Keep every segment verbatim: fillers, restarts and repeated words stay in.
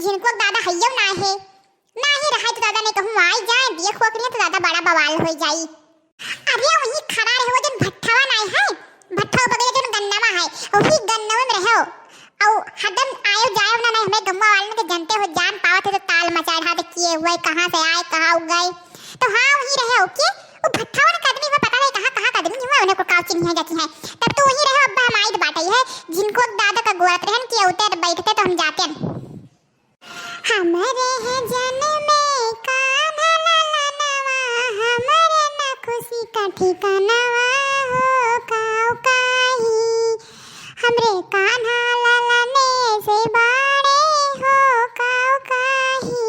झिनकुआ के दादा हइयो नाहीं है, नाहीं रहा तो दादा नहीं कहूँ आई जाए, देख हो करिए तो दादा बड़ा बवाल हो जाई। अरे वही खड़ा रहे वो जौन भट्ठवा नाहीं है, भट्ठवा बगले जौन गन्नवा है, वही गन्नवा में रहे हो। अउ हरदम आयो जायो ना, नहीं हमें गम्मा वाले ने तो जनते हो, जान पावत है तो ताल मचाए रहा, तो किए हुए, कहाँ से आए, कहाँ गए। तो हाँ, वही रहे हो कि वो भट्ठवा ने कदमी हुआ, पता नहीं कहाँ, कहाँ कदमी हुआ, उन्हें को काव चिन्ह जाती है। तब तो वही रहे, अब हम आइत बाटे है, झिनकुआ के दादा का गोरत रहन कि उतर बैठते तो हम जाते हैं। हमरे है जन्मे कान्हा ललनवा, हमरे न खुशी का ठिकानवा हो, काव काही। हमरे कान्हा ललने से बाड़े हो, काव काही।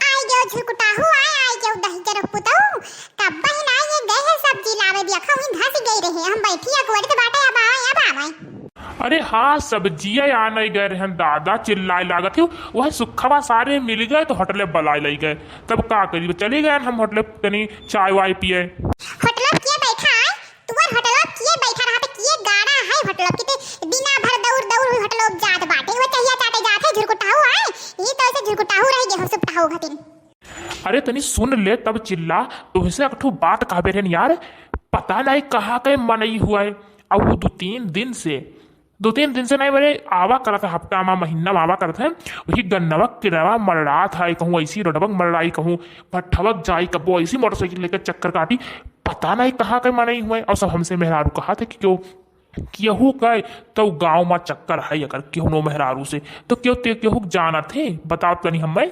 आई गयो झुरकुटाहू, आय, आई गयो दहिजर पुतऊ। कब बहिन आई, ये गए हैं सब्जी लावे, देखा वहीं धंस गई रहे। हम बैठी अगोरी तो बाटे, अब आवे, अब आवे। अरे हाँ, सब्जिया आ नहीं गए रहन दादा, चिल्लाए लागत ही। वह सुखवा सारे मिल गए तो होटले बलाए लई गए। तब का करी, चली गए हम होटले तनी चाय वाय पिए। होटले किए बैठा है, तू और होटले किए बैठा रहा पे किए गाड़ा है होटले की, ते दिना भर दौड़ दौड़ हुई होटले जात बाटे, वो चहिया चाटे जात है, झुरकुटाहू है, ये तो ऐसे झुरकुटाहू रह गए हो, सुपटाहू घटिन। अरे तनी सुन ले तब चिल्ला, तुमसे एक ठो बात कहबे रहन यार, पता नहीं कहाँ के मनई हुआ है। अब वो दो तीन दिन से, दो तीन दिन से नहीं, मेरे आवा करत है, हफ्ता मा, महीना मा आवा करत है, वही गन्नवक किरवा मरड़ात है, कहूँ ऐसी रोडवक मरड़ाई, कहूँ भट्ठवक जाई, कबो ऐसी मोटरसाइकिल लेके चक्कर काटी, पता नहीं कहाँ के मनई हुआ है। और सब हमसे मेहरारू कहा थे कि क्यों केहू कहे तो गाँव मा चक्कर है, अगर केहू नो मेहरारू से, तो क्यों ते केहू जानत है? बताओ तनी हमें।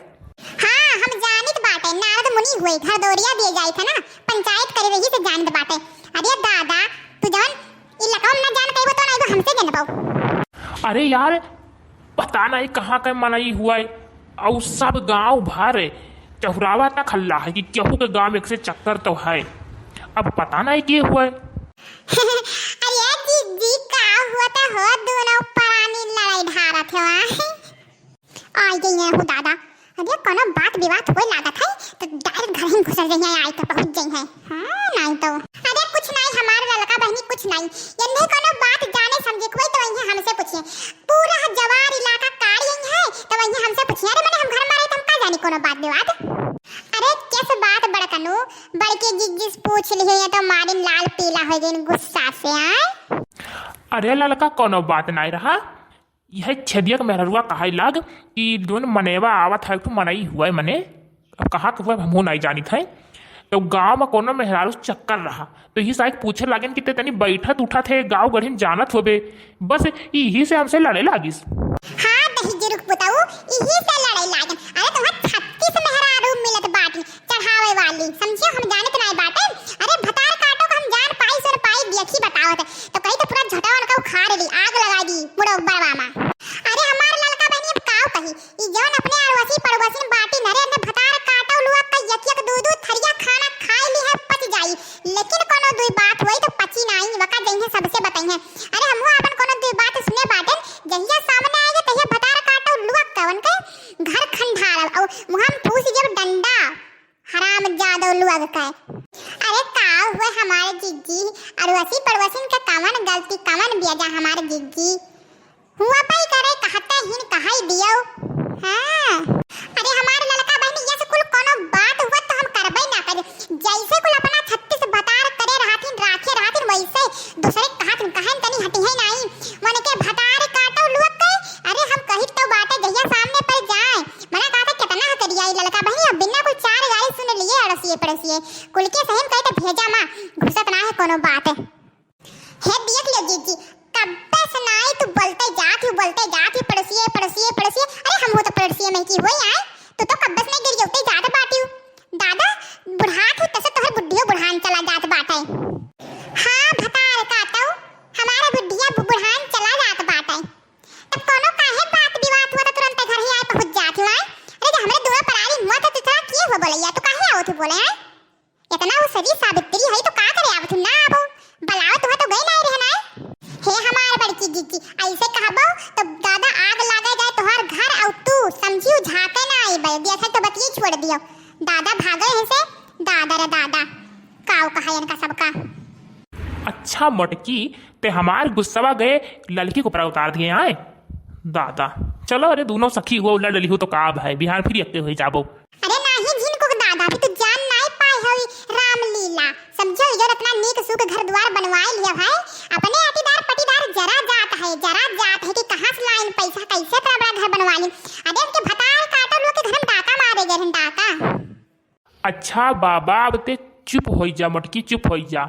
हाँ, हम जानित बाटे, नारद मुनि हुए, घर दौरिया दिए जाए थे ना, पंचायत करे रही से जानित बाटे। अरे दादा, तू जवन ई लकवा ना जान कहिबो तो ना एगो हमसे जनबो। अरे यार, पता नहीं कहाँ के मनई हुआ है, और सब गाँव भर चहुरावा तक हल्ला है कि केहू के गाँव एक से चक्कर तो है। अब पता नहीं के हुआ है। अरे जीजी, का हुआ तो हो, दोनों परानी लड़ाई ढारत हो, आय? आई गई है हो दादा, अरे कोनो बात विवाद होए लागत है तो direct घर ही घुसर जाइए, आई तो पहुँच जाइए। हाँ, नहीं तो। अरे कुछ नहीं, हमार ललका बहिनी कुछ नहीं, यन्ने कोनो बात जाने समझे कोई तो वही हमसे पूछिए। पूरा जवार इलाका कारी यही है तो वही हमसे पूछिए। अरे मने हम घर मा रहे तो हम का जानी कोनो बात विवाद। अरे किस बात बड़कनू, बड़के जिज्जिस पूछ लिए तो मारिन लाल पीला हो गई गुस्सा से, आय? अरे ललका कोनो बात नहीं रहा, यह छेदिया के मेहररुआ कहाई लाग कि जोन मनेवा आवत है, एक ठो मनई हुआ है मने, अब कहाँ के हुआ है, हमहू नहीं जानित है। तो गाँव मा कोनो मेहरारू चक्कर रहा, तो यही साइक पूछे लागेन कि ते तनी बैठत उठत है, गाँव गढ़ी मा जानत होबे, बस यही से हमसे लड़े लागिस। हाँ, दहिजर पुतऊ, यही से लड़े लागेन। अरे तुम्हें छत्तीस मेहरारू मिलत बाटी, चढ़ावे वाली, समझियो, हम जानत नाई बाटे। अरे भतार काटो का हम जान पाई सुन पाई देखी बतावत है, तो कही तो पूरा झोटवा उनका उखाड़ ली, आग लगा दी मुड़ो बरवा मा। अरे हमार ललका बहिनी अब काव कही, ई जौन अपने अड़ोसी पड़ोसिन बाटी नरे ने भतार काटो लुआ का एक एक दू दू थरिया खाना खाए ली है पच जाई, लेकिन कोनो दुई बात होई तो पची नाई, वका जइहे सबसे बताइहे। अरे हमहू अपन कोनो दुई बात सुने बाटे, जहिया सामने आएगा तहिया भतार काटो लुआ कवन के घर खंडारब और मुँह मा ठूस जब डंडा। हरामजादो लोग का। अरे का हुआ हमारे जिज्जी, अड़ोसी पड़ोसिन का कवन गलती, कवन बेजा हमारे जिज्जी? हुआ पाई करे कहते हिन कहाई दियो। हाँ। अरे हमारे ललका बहिनी, यस कुल कोनो बात हुआ तो हम करबे ना करे। जैसे कुल अपना छत्तीस भतार करे रहतिन, राखे रहतिन, वैसे दूसरे कहतिन, कहन तनी हटी है नाई। मन के भतार काटो लोग के। अरे हम कही तो बाटे जहिया सामने पड़ जाए, मना कहा था कितना हकरिया ई ललका बहिनी, अब बिना कुल चार गाली सुन लिए अड़ोसिए पड़ोसिए। कुल के सही में कहे तो भेजा माँ, घुसत ना है कोनो बात। हे देख ले जीजी, कब्बे से नाई तू बोलते जात ही, बोलते जात ही, पड़ोसिए, पड़ोसिए, पड़ोसिए। अरे हम हो तो पड़ोसिए में की होई आए, तू तो कब्बे से नहीं गिर उठते जात बाटी हूँ। दादा, बुढ़ात ही तसे तोहर बुढ़ियो बुढ़ान चला जात बाटे। हाँ, भतार काटो, हमारे बुढ़िया बु-, बुढ़ान चला जात बाटे। तब कोनो काहे बात विवाद हुआ तो तुरंत घर ही आए पहुंच जात ही आए। अरे, जब हमरे दोनों परानी मुआ था, तो इतना किए हुआ बोलैया, तू काहे आवत ही बोले आए? इतना वो सजी सावित्री है तो का करे आवत ही, ना आवो, बुलाओ तो है तो गई नहीं रहना है। हे हमार बड़की जीजी, ऐसे कहबो तो दादा आग लागे जाए तोहार घर, और तू समझियो झाके ना आई बे, दिया था तो बतिये छोड़ दियो। दादा भागे हैं से, दादा रे दादा, काव कहा इनका सबका। अच्छा मोटकी, ते हमार गुस्सवा गए ललकी के ऊपर उतार दिए आए। दादा, चलो, अरे, दूनों सखी हुआ, लड़ लिहू तो का अब है, बिहान फिर यक्के होइ जाबो। अरे नाही झिनकू के दादा, अभी तू जान नाई पाए हवी रामलीला। समझो, इधर इतना नीक सुख घर द्वार बनवाए लिया भाई, अपने अटीदार पटीदार जरा जात है, जरा जात है कि कहाँ से लाइन पैसा, कैसे इतना बड़ा घर बनवा ली। अरे उनके भतार काटो लोग के घर में डाका मारे गए हैं, डाका। अच्छा बाबा, अब ते चुप होइ जा मटकी, चुप होइ जा,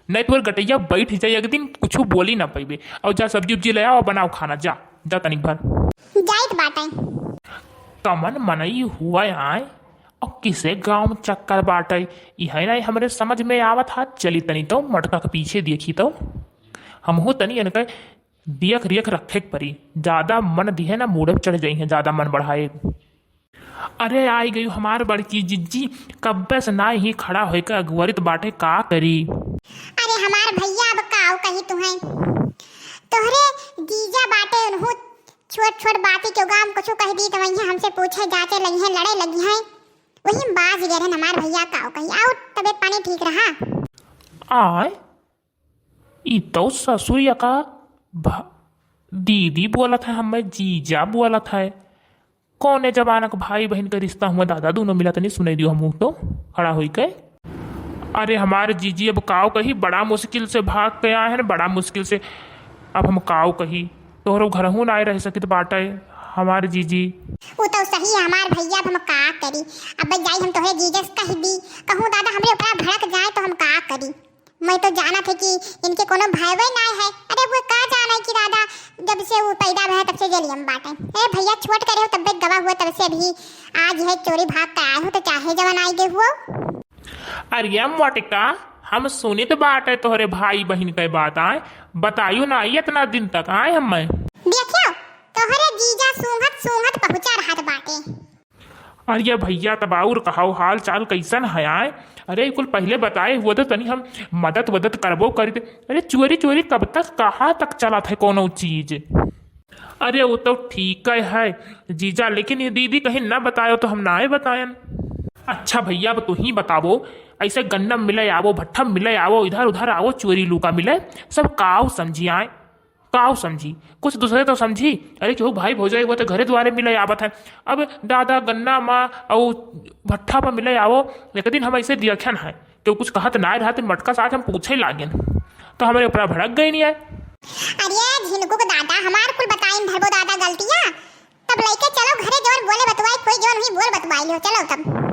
नहीं तोर गटैया बैठ जाए एक दिन, कुछ बोली ना पैबे। और जा सब्जी उब्जी ले आओ, बनाओ खाना, जा, जा तनिक भर। जाइत बाटे। कमन मनई हुआ आए और किसे गाँव में चक्कर बाटे, इहे नहीं हमरे समझ में आवत हा। चली तनी तो मटका के पीछे देखी तो हमहू तनी इनके दियख रियख रखे के परी। ज्यादा मन दिहे ना, मूड़े चढ़ जाई है, ज्यादा मन बढ़ाए। अरे आई गई हमार बड़की जिज्जी, कब्बे से ना ही खड़ा होइके अगुवरित बाटे, का करी? अरे हमार भैया अब काव कही तुहें, तोहरे जीजा बाटे उनहू छोट छोट बाती के गाम कुछ कह दी तो वहीं हमसे पूछे जाचे लगी हैं, लड़े लगी हैं, वही बाज गए रहन हमार भैया काव कही। आउ तबीयत पानी ठीक रहा? आय ई तो ससुर यका भा-, दीदी बोलत है, हमें जीजा बोलत है। कौने जमाना के भाई बहन के रिश्ता हुआ दादा, दोनों मिला तनी सुनाई दियो हमहू तो खड़ा होई के। अरे हमार जीजी अब काव कही, बड़ा मुश्किल से भाग के आए हैं, बड़ा मुश्किल से। अब हम काव कही, तोहरो घरहू ना रह सकित बाटे हमार जीजी। उ तो सही है हमार भैया, अब हम का करी? अब जाई हम तोहरे जीजा से कह दी, कहूँ दादा हमरे ऊपरा भड़क जाए तो हम का करी? मैं तो जानत है कि इनके कोनो भयवे नाय है। अरे वो का जाने कि दादा जब से वो पैदा भय तब से जेलियम बाटे। अरे भैया छोट करे हो तब्बे गवा हुआ तब से अभी आज है चोरी भाग के आए हो तो चाहे जवन आई गए हुआ। अरे मोटिका, हम सुनित बाटे तोहरे भाई बहिन के बात आए, बतायु ना इतना दिन तक आए हमें। देखियो, तोहरे जीजा सूंघत सूंघत पहुँचा रहत बाटे। अरे भैया, तब और कहाओ, हाल चाल कैसन है आए? अरे कुल पहले बताए हुआ तो तनी हम मदद वदद करबो करित। अरे चोरी चोरी कब तक, कहाँ तक चलत है कोनो चीज? अरे वो तो ठीक है जीजा, लेकिन ये दीदी कहीं ना बतायो तो हम ना बतायन। अच्छा भैया, अब तू ही बतावो, ऐसे गन्ना मिले आवो, भट्ठा मिले आवो, इधर उधर आवो, चोरी लुका मिले, सब काव समझी आए? काव समझी? कुछ दूसरे तो समझी। अरे केहू भाई भौजाई हुआ तो घरे द्वारे मिले आवत है। अब दादा गन्ना मा और भट्ठा पर मिले आवो, एक दिन हम ऐसे दियखन है, केहू कुछ कहत ना रहत, मटका साथ हम पूछे लागेन, तो हमारे ऊपर भड़क गई नहीं है। अरे झिनकू के दादा, हमार कुल बताइन धरबो दादा गलतियाँ, तब लइके चलो घरे, जवन बोले बतवाई कोई जवन हुई बोल बतवाई लियो, चलो तब।